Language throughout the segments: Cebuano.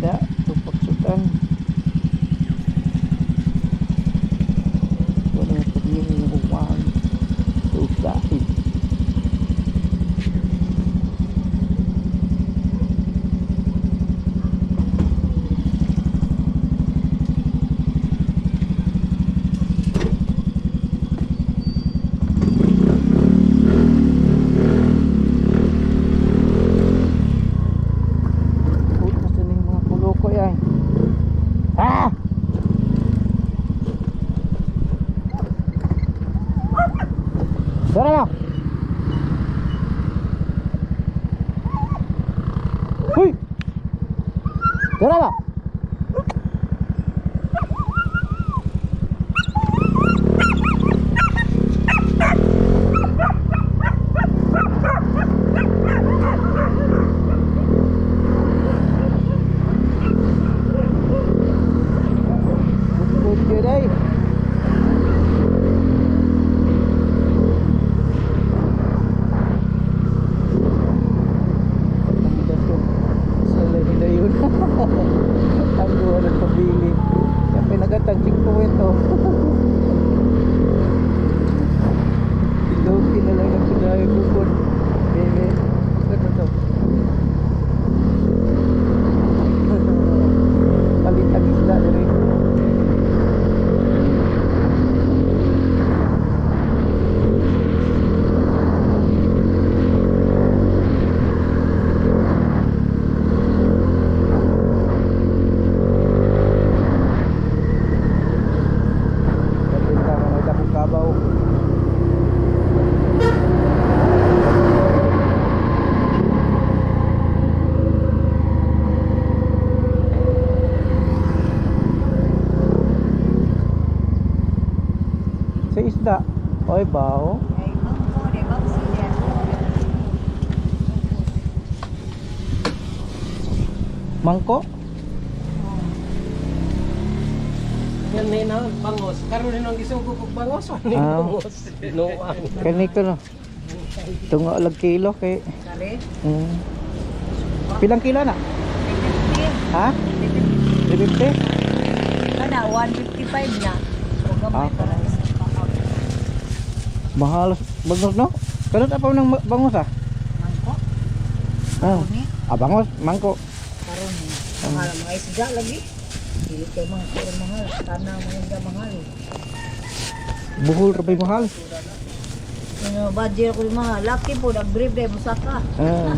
Isda, tupaksutan. Wala na pagiging 1, 2, 5. Uy, basta na yung mga kuloko yan. Ah! Tara na! Huy! Tara na! Good, good ay. Sila yun. Ang duha ng pabili. Kaya pinagatang 50. Iloki na lang ang sudayo bukod. Bebe. Ano to? Palit ang isda diri. Kapit ka mga dakong kabaw. Sa isda, oy bao. Ay, mangko, di ba? Sige. Mangko? Yan na na, bangos. Karon ni nang gisugo kog bangos, wala Ah. bangos. Noang. Kani ko no. Tungo lang kilo kay. Sari? Pilang kilo na? 350. Ha? 350? Kana, 155 na. Huwag ka Ah. may para isa pa ka. Mahal bangos no? Kanot pa ng bangos ah? Mangko? Ah, Karuni? ah bangos, mangko. Karuni. Mahal ang mga isda lagi. Dili kay mga kaya mahal. Kana mga isda mahal. Buhol ra mahal. Ano, budget ko yung mga laki po, nag-brief dahil musaka. Ah.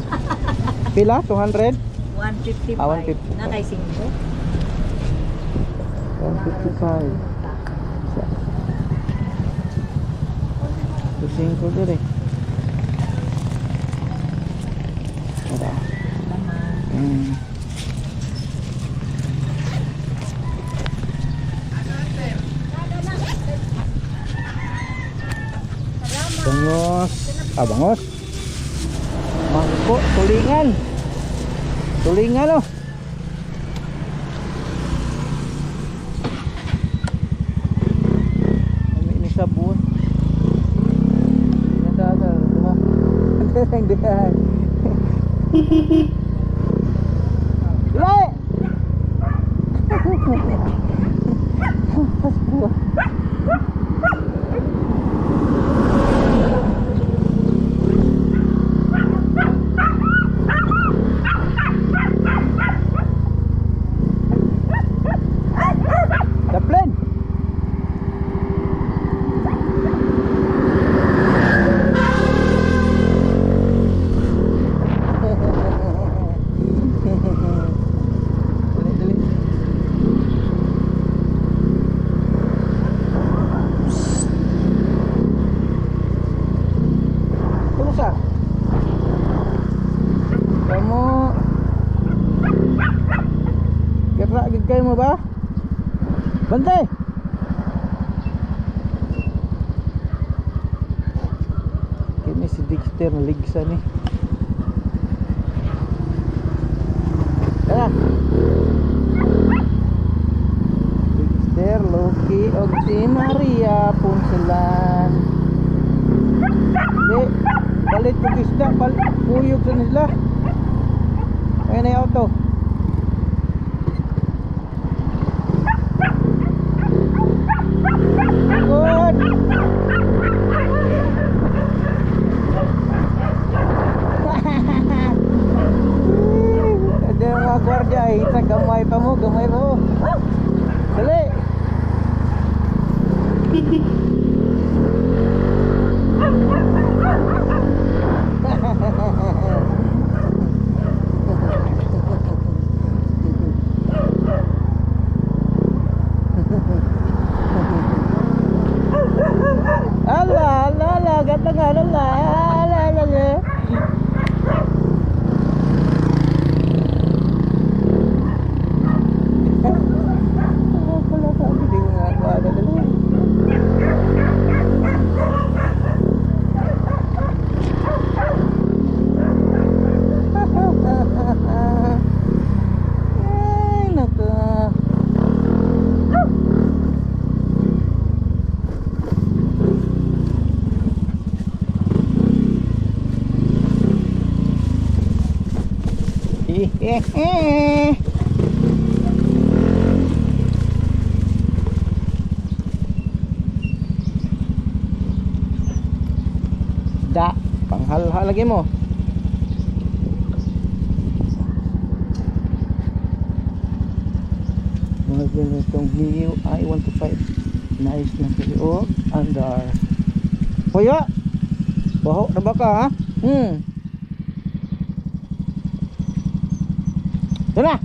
Pila? 200? 155. Ah, 155. Na kay 5. 155. Singko dire. Wala. Bangos. Ah, bangos. Mangko, tulingan. Tulingan oh. Ami ni sabon. Nadasa, diba? Hindi. Dili! Chaplin! Dali, dali. Kumusta? Kamu Kira gid kayo mo ba? Bantay! Kini si Dexter ligsa ni. Tara. Dexter, Loki, og si Maria Punsalan. Di, palit kog isda, palit kuyog sa nila. Ayun na yung auto. gwardiya ay ita gamay pa mo, gamay pa mo. Dali. Ala, ala, ala, gata nga, ala, ala, ala, ala. Wala ka, hindi ko nga wala dali. Ay, naku. Hehehe. Da, panghalha lagi mo. Mga ganitong Mio i125. Nice na kayo. Oh, andar. Kuya! Baho na ba ka ha? Ito na!